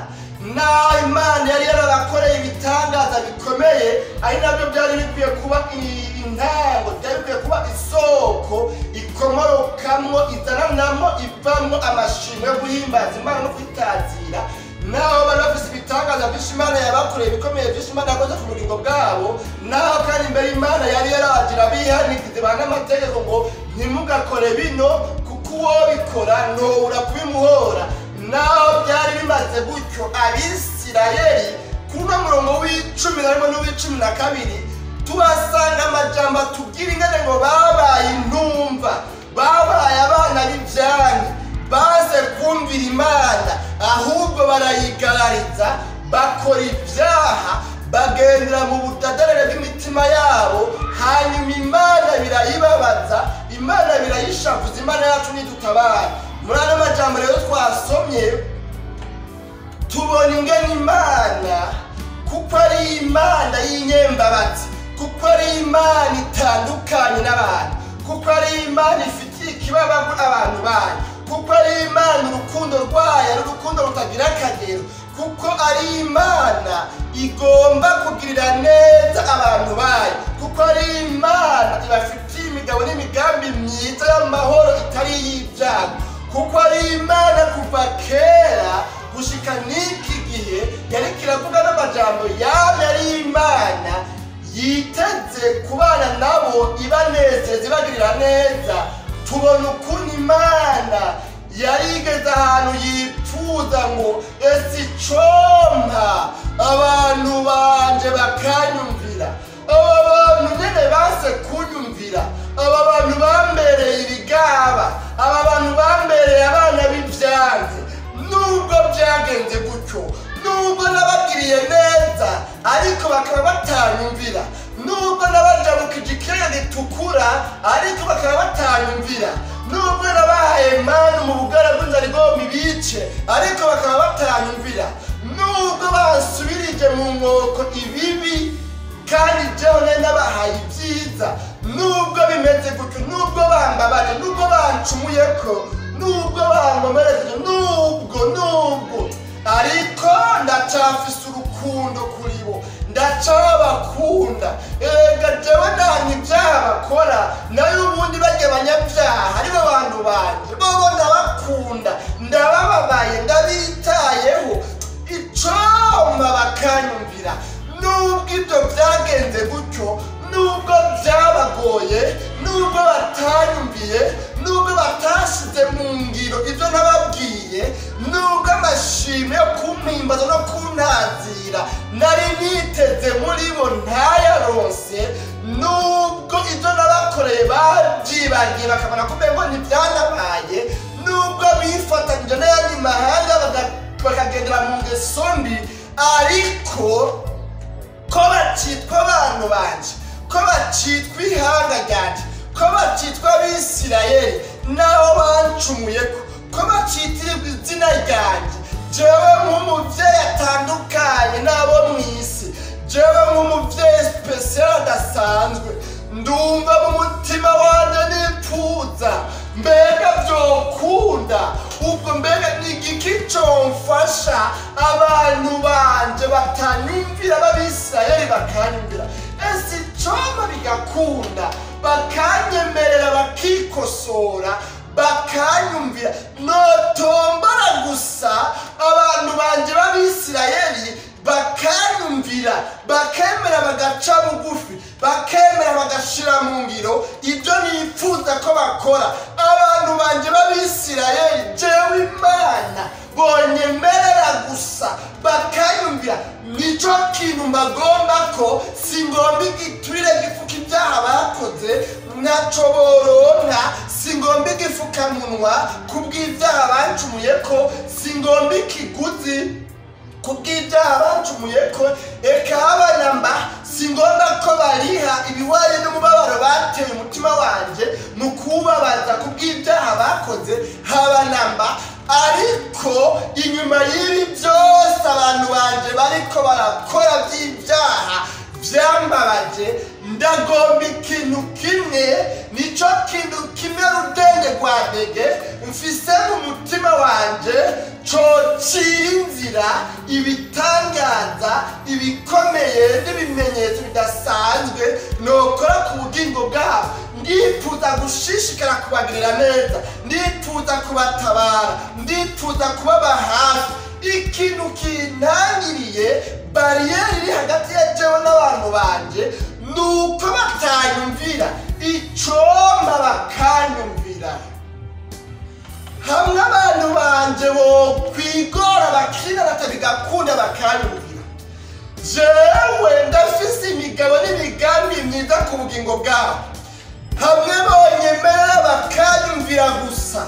A: naho Imana yari yarabakoreye ibitangaza bikomeye, ari nabyo byari bikwiye kuba intango, byari bikwiye kuba isoko ikomorokamwo, izananamwo, ivamwo amashimwe yo guhimbaza Imana no kwitazira. Naho bari bafise ibitangaza byinshi Imana yabakoreye bikomeye byinshi Imana yakoze ku bugingo bwabo, naho kandi imbere Imana yari yaragira bihanikize n'amategeko ngo ntimugakore bino kuko uwo bikora ntobura kubimuhora. Naho byari bimaze gutyo, Abisirayeli kuri uno murongo w'icumi na rimwe n'uw'icumi na kabiri tubasanga amajambo atubwira ingene ngo babaye intumva, babaye abana b'ivyanke, baze kumvira Imana, ahubwo barayigarariza, bakora ibyaha, bagendera mu butadarere bw'imitima yabo. Hanyuma Imana birayibabaza, Imana birayishavuza. Imana yacu nidutabare. Muri ano majambo rero twasomye tubona ingene Imana, kuko ari Imana y'inyembabazi, kuko ari Imana itandukanye n'abantu, kuko ari Imana ifitiye ikibabago abantu bayo, kuko ari Imana urukundo rwayo ari urukundo rutagira akagero, kuko ari Imana igomba kugirira neza abantu bayo, kuko ari Imana ibafitiye imigabo n'imigambi myiza y'amahoro itari iy'ibyago, kuko ari Imana kuva kera gushika n'iki gihe yariko iravuga n'amajambo yamye ari Imana yiteze kubana nabo, ibanezeza, ibagirira neza. Tubona ukuntu Imana yarigeze ahantu yipfuza ngo ese icompa abantu banje bakanyumvira, aba bantu nyene base kunyumvira, aba bantu bambereye ibigaba, aba bantu bambereye abana b'ivyanze. Nubwo byagenze gutyo, nubwo nabagiriye neza ariko bakaba batanyumvira, nubwo nabajabukije ikiyaga gitukura ariko bakaba batanyumvira, nubwo nabahaye manu mu bugara bw'inzara igomba ibice ariko bakaba batanyumvira, nubwo bansubirije mu nkoko ibibi kandi jewe nabahaye ibyiza, nubwo bimeze gutyo, nubwo bambabaje, nubwo bancumuyeko, nubwo bankomerekeje, nubwo ariko ndacafise urukundo kuri bo, ndacabakunda. Erega jewe nta ibyaha bakora, nayo ubundi bajya batanyumviye, nubwo batashize mu ngiro ibyo nababwiye, nubwo amashimwe yo kumpimbaza no kuntazira nari niteze muri bo ntayaronse, nubwo ibyo nabakoreye babyibagiye bakabona ko umengo ntibyanabaye, nubwo bifatanyije n'ayandi mahanga bakagendera mu ngeso mbi, ariko ko bacitwa abantu banje, ko bacitwa ihanga ryanje, ko bacitwa Abisirayeli naho bancumuyeko, ko bacitirirwa izina ryanje, jewe nk'umuvyeyi atandukanye n'abo mw'isi, jewe nk'umuvyeyi spécial adasanzwe, ndumva mu mutima wanje nipfuza, mbega vyokunda, ubwo mbega ni igiki comfasha abantu banje batanyumvira b'Abisirayeli bakanyumvira? Ese icompa bigakunda bakanyemerera bakikosora bakanyumvira, notombora gusa abantu banje b'Abisirayeli bakanyumvira, bakemera bagaca bugufi, bakemera bagashira mu ngiro ibyo nifuza ko bakora, abantu banje b'Abisirayeli jewe Imana bonyemerera gusa bakanyumvira, nico kintu mbagomba ko singomba igiturire gifuka ibyaha bakoze naco boronka, singomba igifukamunwa kubw'ibyaha bancumuye ko, singomba ikiguzi kubw'ibyaha bancumuye ko, eka abanamba singomba ko bariha ibiwaye n'umubabaro bateye umutima wanje mu kubabaza kubw'ibyaha bakoze, habanamba. Ariko inyuma y'ibi byose abantu banje bariko barakora by'ibyaha vyambabaje, ndagomba ikintu kimwe, nico kintu kimwe rudenge rwa ndege mfise mu mutima wanje cocira inzira ibitangaza ibikomeye n'ibimenyetso bidasanzwe nokora ku bugingo bwabo. Ndifuza gushishikara kubagirira neza, ndifuza kubatabara, ndifuza kubaba hafi. Ikintu kintangiriye bariyeri iri hagati ya jewe n'abantu banje nuko batanyumvira, icompa bakanyumvira. Hamwe abantu banje bokwigora bakinanata bigakunda bakanyumvira, jewe ndafise imigabo n'imigambi myiza ku bugingo bwabo. Hamwe bonyemerera bakanyumvira gusa,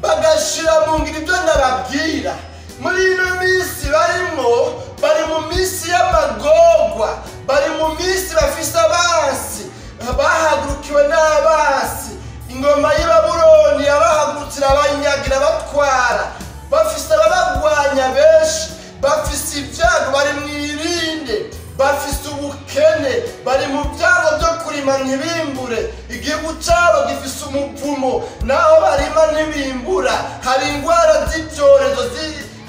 A: bagashira mu ngiro ibyo nababwira. Muri ino minsi barimo, bari mu minsi y'amagorwa, bari mu minsi bafise abansi, bahagurukiwe n'abansi. Ingoma y'i Babuloni yabahagurukira abanyagira batwara, bafise ababagwanya benshi, bafise ibyago, bari mw'irinde, bafise ubukene, bari mu byago byo kurima ntibimbure, igihugu cabo gifise umuvumo, naho barima ntibimbura, hari ingwara z'ibyorezo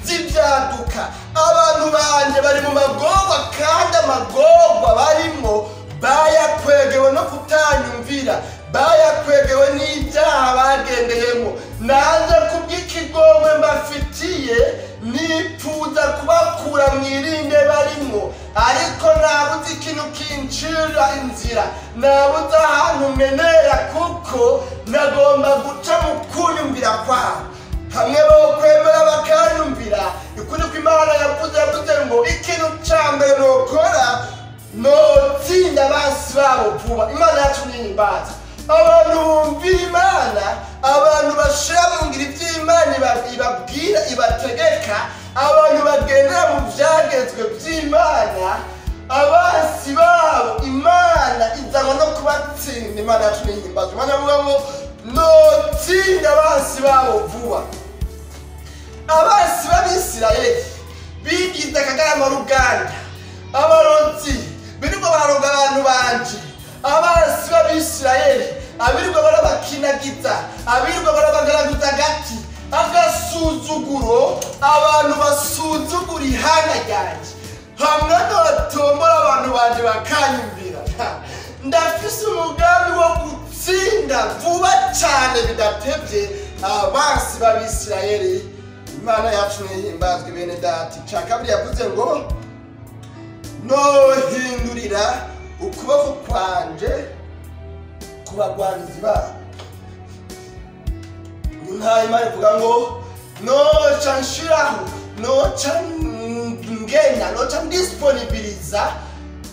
A: z'ibyaduka. Abantu banje bari mu magorwa, kandi amagorwa barimo bayakwegewe no kutanyumvira, bayakwegewe n'ibyaha bagendeyemo. Nanze kubw'ikigongwe mbafitiye nipfuza kubakura mw'irinde barimo, ariko nabuze ikintu kincira inzira, nabuze ahantu menera, kuko nagomba guca mu kunyumvira kwabo. Hamwe bokwemera bakanyumvira, ukuri ko Imana yavuze, yavuze ngo ikintu ca mbere nokora notsinda abansi babo vuba. Imana yacu nihimbaza abantu bumvira Imana, abantu bashira mu ngiro ivy'Imana ibabwira ibategeka, abantu bagendera mu vyagezwe vy'Imana, abansi babo Imana izanwa no kubatsinda. Imana yacu nihimbaza. Imana yavuga ngo notsinda abansi babo vuba. Abansi b'Abisirayeli bigize akagarama ruganda, abarozi birirwa baroga abantu banje, abansi b'Abisirayeli abirirwa barabakinagiza, abirirwa barabagaraguza agati, agasuzuguro, abantu basuzugura ihanga ryanje. Hamwe notombora abantu banje bakanyumvira, ndafise umugambi wo gutsinda vuba cane bidatevye abansi b'Abisirayeli. Imana yacu nihimbazwe bene data. Ica kabiri yavuze ngo nohindurira ukuboko kwanje ku bagwanizi babo. Ni Imana ivuga ngo noca nshiraho, noca ngena, noca ndisponibiliza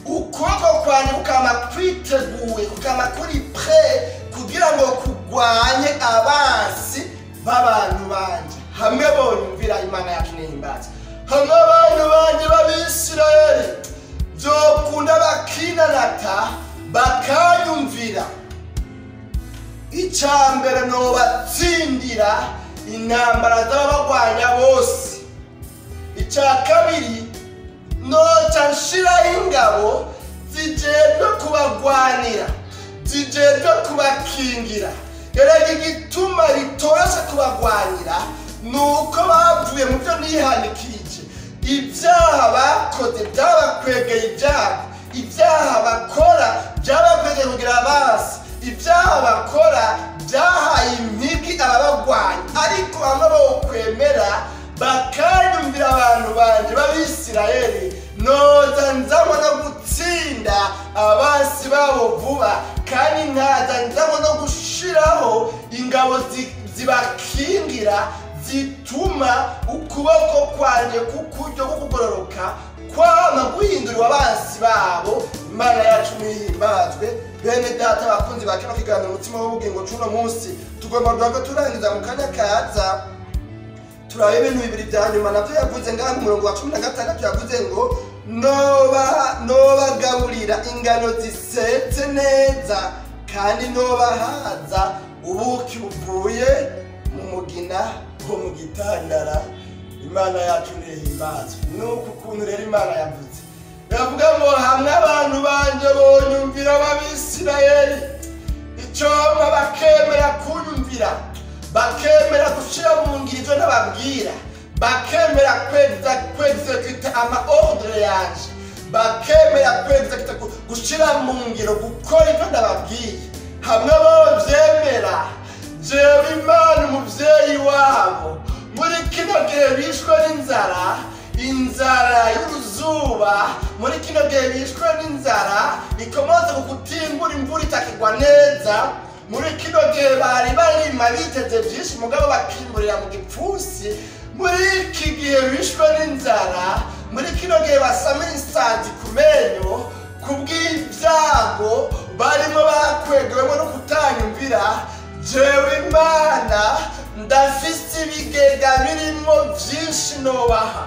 A: ukuboko kwanjye kukama kwiteguye, kukama kuri prêt kugira ngo kugwanye abansi b'abantu banje hamwe bonyumvira. Imana yacu nihimbaza. Hamwe abantu banje b'Abisirayeli byokunda bakinanata bakanyumvira, icya mbere nobatsindira intambara z'ababagwanya bose. Icya kabiri, noca nshiraho ingabo zijejwe kubagwanira, zijejwe kubakingira. Erega igituma ritoroshe kubagwanira ni uko bavuye mu byo nihanikirije. Ibyaha bakoze byabakwegeye ibyago, ibyaha bakora byabakwegeye kugira abansi, ibyaha bakora byahaye impigi ababagwanya. Ariko bamwe bokwemera bakanyumvira abantu banje b'Abisirayeli, noza nzamo no gutsinda abansi babo vuba, kandi nkaza nzamo no gushiraho ingabo zibakingira, zituma ukuboko kwanje kukuryo kukugororoka kwama guhinduriwe abansi babo. Imana yacu nihimbazwe. Bene data bakunzi ba kino kiganiro umutima w'ubugingo c'uno munsi, tugomba duhave turangiza mu kanya kaza turabe ibintu bibiri bya nyuma navyo yavuze ngaha mu murongo wa 16. Yavuze ngo nobagaburira ingano zisetse neza, kandi nobahaza ubuki buvuye mu mugina wo mu gitandara. Imana yacu nihimbazwe. Nuko ukuntu rero Imana yavuze, yavuga ngo hamwe abantu banje bonyumvira b'Abisirayeli, icompa bakemera kunyumvira, bakemera gushira mu ngiro ivyo nababwira, bakemera kwexecuta ama ordre yanje, bakemera kwexecuta gushira mu ngiro gukora ivyo nababwiye, hamwe bovyemera, jewe Imana umuvyeyi wabo, muri kino gihe bishwe n'inzara, inzara y'uruzuba, muri kino gihe bishwe n'inzara ikomoza ku kutimbura imvura itakigwa neza, muri kino gihe bari barima biteze byinshi mugabo bakimburira mu gipfunsi, muri iki gihe bishwe n'inzara, muri kino gihe basamira isazi ku menyo kubw'ibyago barimo bakwegewemo no kutanyumvira, jewe Imana ndafise ibigega birimo byinshi nobaha.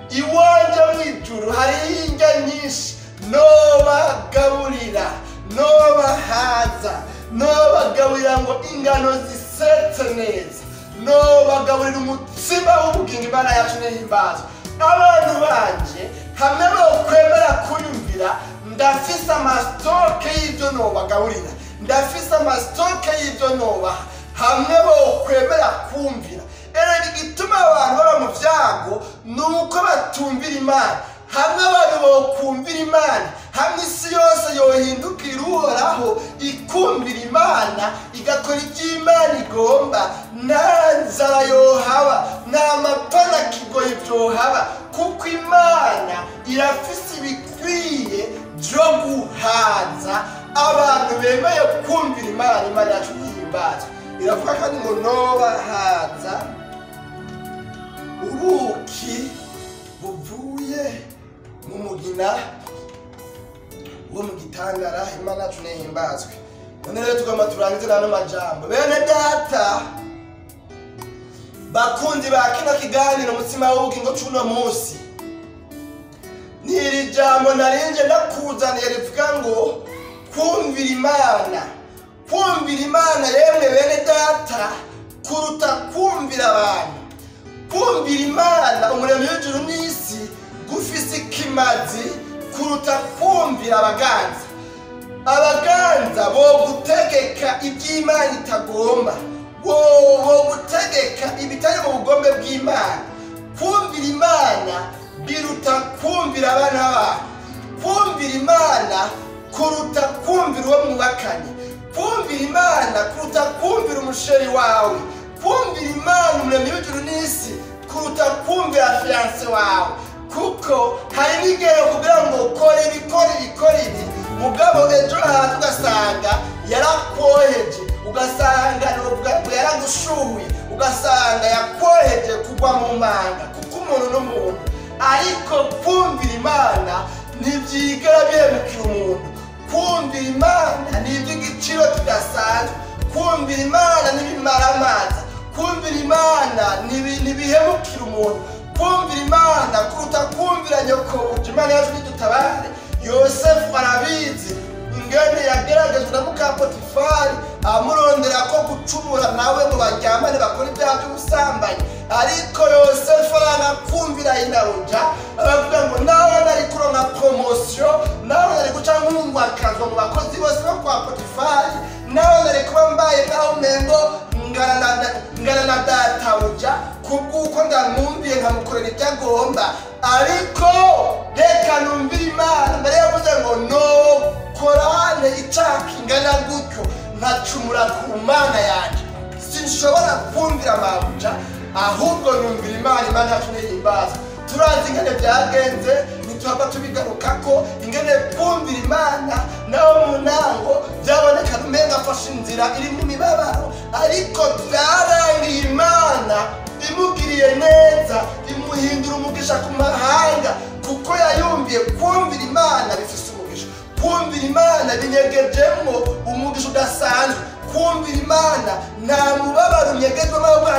A: Iwanje mu ijuru hariho indya nyinshi, nobagaburira, nobahaza, nobagaburira ngo ingano zisetse neza, nobagaburira umutsima w'ubugingo. Imana yacu nihimbazwe. Abantu banje hamwe bokwemera kunyumvira, ndafise amastoke y'ibyo nobagaburira, ndafise amastoke y'ibyo nobaha, hamwe bokwemera kumvira. Erega igituma abantu baba mu byago ni uko batumvira Imana. Hamwe abantu bokumvira Imana, hamwe isi yose yohindukira Uhoraho ikumvira Imana, igakora ibyo Imana igomba, nta nzara yohaba, nta mapfa na kigoyi byohaba, kuko Imana irafise ibikwiye byo guhaza abantu bemeye kumvira Imana. Imana yacu nihimbazwe. Iravuga kandi ngo nobahaza ubuki buvuye mu mugina wo mu gitandara. Imana yacu nihimbazwe. None rero tugomba turangize n'ano majambo. Bene data bakunzi ba kino kiganiro umutsima w'ubugingo c'uno munsi, n'iri jambo narinje ndakuzaniye rivuga ngo kumvira Imana, kumvira Imana yemwe bene data kuruta kumvira abantu. Kumvira Imana umuremyi w'ijuru n'isi gufise ikimazi kuruta kumvira abaganza. Abaganza bo gutegeka iby'Imana itagomba, bo gutegeka ibitari mu bugombe bw'Imana. Kumvira Imana biruta kumvira abana babo. Kumvira Imana kuruta kumvira uwo mwubakanye. Kumvira Imana kuruta kumvira umusheri wawe. Kumvira Imana umuremyi w'ijuru n'isi kuruta kumvira fiance wawe. Kuko hari n'igihe kugira ngo kora ibi, kora ibi, kora ibi, mugabo ejo haza ugasanga yarakwoheje, ugasanga yaragushuye, ugasanga yakwoheje kugwa mu manga, kuko umuntu n'umuntu. Ariko kumvira Imana ntibyigera bihemukira umuntu. Kumvira Imana ni iby'igiciro kidasanzwe. Kumvira Imana ntibimaramaza. Kumvira Imana ntibihemukira umuntu. Kumvira Imana kuruta kumvira nyokobuja. Imana yacu nidutabare. Yosefu arabizi ingene yageragejwe na muka Potifari amurondera ko gucumura nawe ngo baryamane bakore ibyaha by'ubusambanyi, ariko Yosefu aranga kumvira inaruja, aravuga ngo nawe nari kuronka promotion, nawe nari guca nkungwakazwa mu bakozi bose bo kwa Potifari, nawe nari kuba mbaye nkaho umengo ngana na databuja kubw'uko ndamwumviye nkamukorera ibyo agomba, ariko reka numvire Imana. Mbere yavuze ngo nokorane icyaha kingana gutyo nkacumura ku Mana yanjye, sinshobora kumvira mabuja, ahubwo numvira Imana. Imana yacu nihimbaza. Turazi ingene byagenze, ntituhava tubigarukako. Ingene kumvira Imana naho mu ntango byaboneka umenga afashe inzira irimo imibabaro, ariko byarangiye Imana imugiriye neza, imuhindura umugisha ku mahanga, kuko yayumviye. Kumvira Imana bifise umugisha. Kumvira Imana binyegejemwo umugisha udasanzwe. Kumvira Imana nta mubabaro unyegejwemo, ahubwo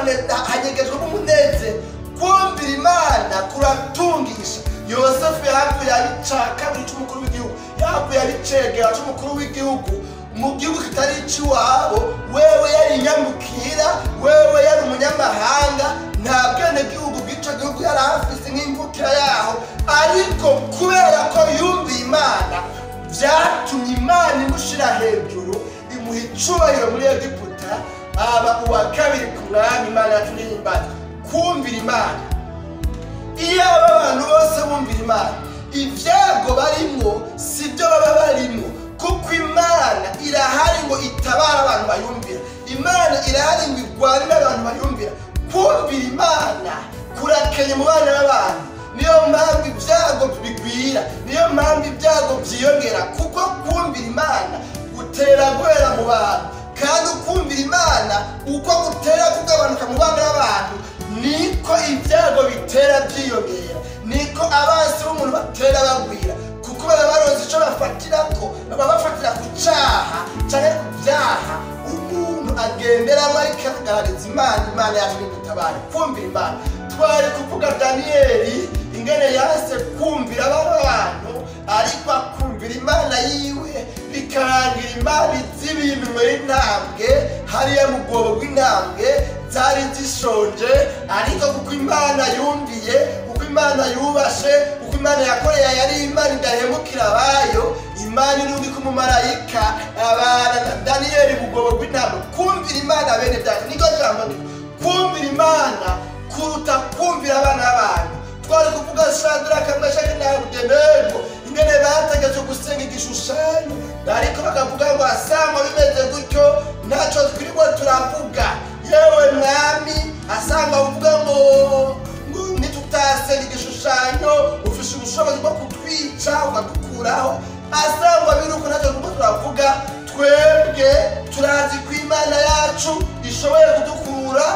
A: hanyegejwemo umunezero. Kumvira Imana kuratungisha. Yosefu yahavuye abica kabiri c'umukuru w'igihugu, yahavuye abicegera c'umukuru w'igihugu mu gihugu kitari ic'iwabo. Wewe yari inyamukira, wewe yari umunyamahanga, nta bwenegihugu bw'ico gihugu yari afise nk'imvukira yaho, ariko kubera ko yumviye Imana vyatumye Imana imushira hejuru, imuha icubahiro muri Egiputa, aba uwa kabiri ku mwami. Imana yacu nihimbaza. Kumvira Imana, iyo aba bantu bose bumvira Imana, ibyago barimwo sibyo baba barimwo, kuko Imana irahari ngo itabara abantu bayumvira. Imana irahari ngo irwanire abantu bayumvira. Kumvira Imana kurakenye mu bana b'abantu. Niyo mpamvu ibyago bigwira, niyo mpamvu ibyago byiyongera, kuko kumvira Imana gutera guhera mu bantu, kandi ukumvira Imana uko gutera kugabanuka mu bana b'abantu, niko ibyago bitera byiyongera, niko abansi b'umuntu batera bagwira, kuko baba baronse ico bafatirako, baba bafatira ku caha canke ku vyaha umuntu agenderamo ariko agaragariza Imana. Imana yacu nidutabare. Kumvira Imana, twari kuvuga Daniyeli ingene yanse kumvira abantu, ariko akumvira Imana yiwe, bikarangira Imana izibiye iminwe y'intambwe hariya mu bwobo bw'intambwe zari zishonje, ariko kuko Imana yumviye, kuko Imana yubashe, kuko Imana yakoreye yari Imana idahemukira abayo, Imana irungika umumarayika abana na Daniyeli mu bwobo bw'intambwe. Kumvira Imana bene data, niko jambo ndiko. Kumvira Imana kuruta kumvira abana b'abantu. Twari kuvuga Shadraka, Meshaki na Abedenego ingene bategetswe gusenga igishushanyo, ariko bakavuga ngo asangwa bimeze gutyo ntacyo twirirwa turavuga. Yewe mwami, asangwa uvuga ngo nitutasenga igishushanyo ufise ubushobozi bwo kutwica ukadukuraho, asangwa biri uko ntacyo twirirwa turavuga. Twebwe turazi ko Imana yacu ishoboye kudukura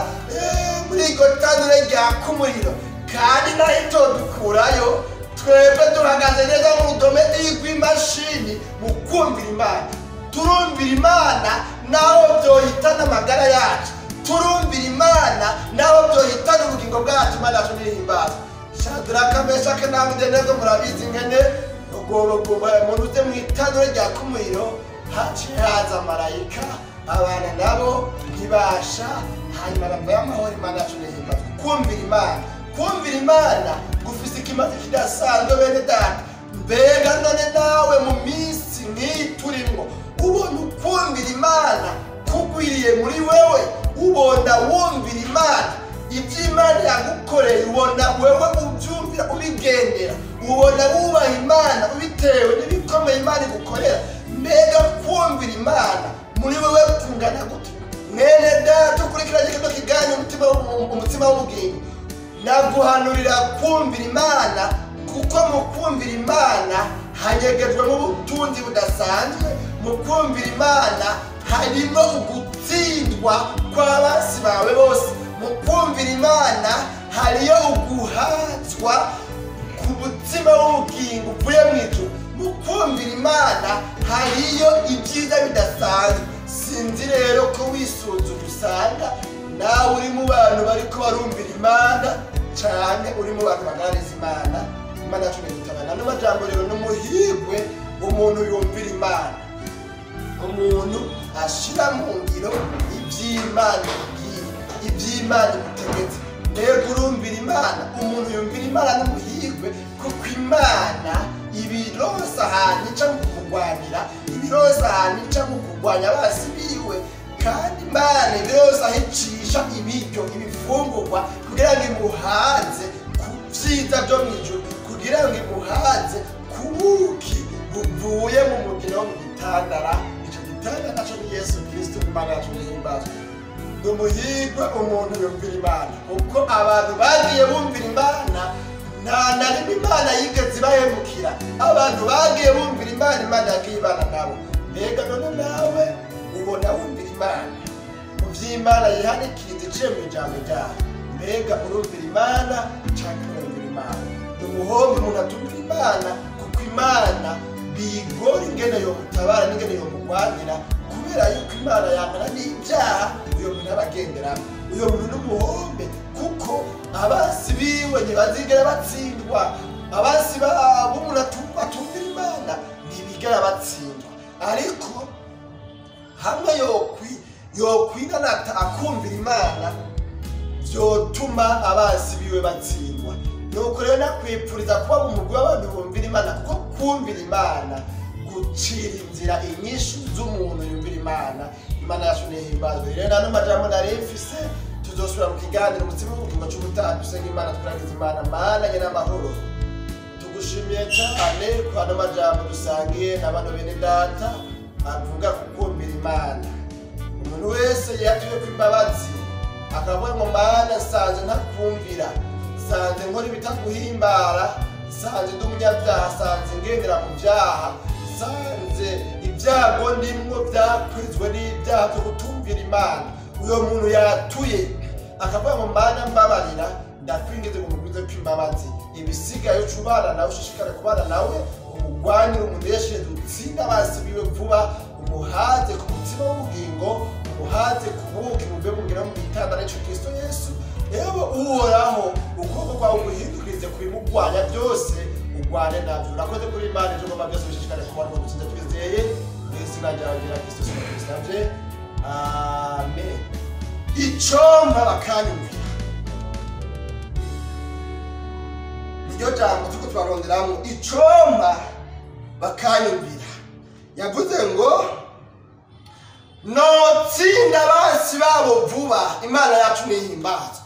A: muri iryo tanure ryaka umuriro, kandi nayo itodukurayo. Twebwe duhagaze neza mu rudome rw'imashini mu kumvira Imana. Turumvira Imana naho byohitana amagara yacu, turumvira Imana naho byohitana ubugingo bwacu. Imana yacu nihimbaza. Shadraka, Meshaki na Abedenego murabizi ingene muruze mu itanure ryaka umuriro, haciye haza marayika abana nabo ntibasha, hanyuma bavayo amahoro. Imana yacu nihimbaza. Kumvira Imana, kumvira Imana gufise ikimazi kidasanzwe bene data. Mbega none nawe mu minsi nk'iyi turimwo ubona ukumvira Imana kugwiriye muri wewe? Ubona wumvira Imana ibyo Imana yagukoreye, ubona wewe ubyumvira ubigendera, ubona wubaha Imana ubitewe n'ibikomeye Imana igukorera. Mbega kumvira Imana muri wewe kungana gute? Mwene data ukurikiranye kino kiganiro umutima w'ubugingo, naguhanurira kumvira Imana, kuko mu kumvira Imana hanyegejwemo ubutunzi budasanzwe. Mu kumvira Imana harimo ugutsindwa kw'abasi bawe bose. Mu kumvira Imana hariyo uguhatswa ku mutima w'ubugingo uvuye mu ijuru. Mu kumvira Imana hariyo ibyiza bidasanzwe. Sinzi rero ko wisuzuma usanga nawe uri mu bantu bariko barumvira Imana canke uri mu bantu bagarariza Imana. Imana yacu ntidutabana. Ano majambo rero n'umuhirwe umuntu yumvira Imana, umuntu ashira mu ngiro ivy'Imana imubwiye, ivy'Imana imutegetse. Mbega urumvira Imana? Umuntu yumvira Imana n'umuhirwe, kuko Imana ibironsa ahantu ica mu kugwanira, ibironsa ahantu ica mu kugwanya abasi biwe, kandi Imana ibironsa aho icisha ibiryo, ibifungurwa, kugira ngo imuhaze ku vyiza vyo mw'ijuru, kugira ngo imuhaze ku buki buvuye mu mugina wo mu gitandara. Ico gitandara naco ni Yesu Kristo. Imana yacu nihimbazwe. Ni umuhirwe umuntu yumvira Imana, kuko abantu bagiye bumvira Imana nta na rimwe Imana yigeze ibahemukira. Abantu bagiye bumvira Imana, Imana yagiye ibana nabo. Mbega none nawe ubona wumvira Imana mu vy'Imana yihanikiriza iciye mu ijambo ryayo? Mbega urumvira Imana canke urumvira Imana? Ni umuhombe umuntu atumvira Imana, kuko Imana bigora ingene yomutabara n'ingene yomugwanira, kubera yuko Imana yamana n'ibyaha uyo muntu aba agenderamo. Uyo muntu n'umuhombe, kuko abasi biwe ntibazigera batsindwa. Abasi b'umuntu atumvira Imana ntibigera batsindwa. Ariko hamwe yokwinanata akumvira Imana, vyotuma abasi biwe batsindwa. Nuko rero nakwipfuriza kuba mu mugwi w'abantu bumvira Imana, kuko kumvira Imana gucira inzira inyishu z'umuntu yumvira Imana. Imana yacu nihimbazwe. Rero nano majambo nari mfise, tuzosubira mu kiganiro umutsima w'ubugingo c'ubutaha. Dusenga Imana, twiragize Imana. Mana nyene amahoro, tugushimiye cane ku ano majambo dusangiye na bano bene data avuga ku kumvira Imana. Umuntu wese yatuye ku imbabazi akavuga ngo Mana, nsanze ntakumvira, nsanze nkora ibitaguhimbara, nsanze ndi umunyabyaha, nsanze ngendera mu vyaha, nsanze ibyago ndimwo vyakwizwe n'ibyaha vyo kutumvira Imana. Uyo muntu yatuye akavuga ngo Mana mbabarira, ndakwingize ngo mugwize kw'imbabazi, ibisigaye uce ubana nawe, ushishikare kubana nawe, umugwanire, umuneshereze, utsinde abasi biwe vuba, umuhaze ku mutima w'ubugingo, umuhaze ku buki buve mu ngiro mu gitanda n'ico Kristo Yesu. Ewe Uhoraho, ukuboko kwawe guhindukirize ku bimugwanya byose, ugwane navyo. Urakoze kuri Imana, ivyo ugomba byose bishishikare kubana ngo dutsinze twizeye. Mu izina ryawe ryera Kristo Yesu tubisavye, amen. Icompa bakanyumvira, niryo jambo turiko turaronderamwo. Icompa bakanyumvira, yavuze ngo notsinda abansi babo vuba. Imana yacu nihimbazwe.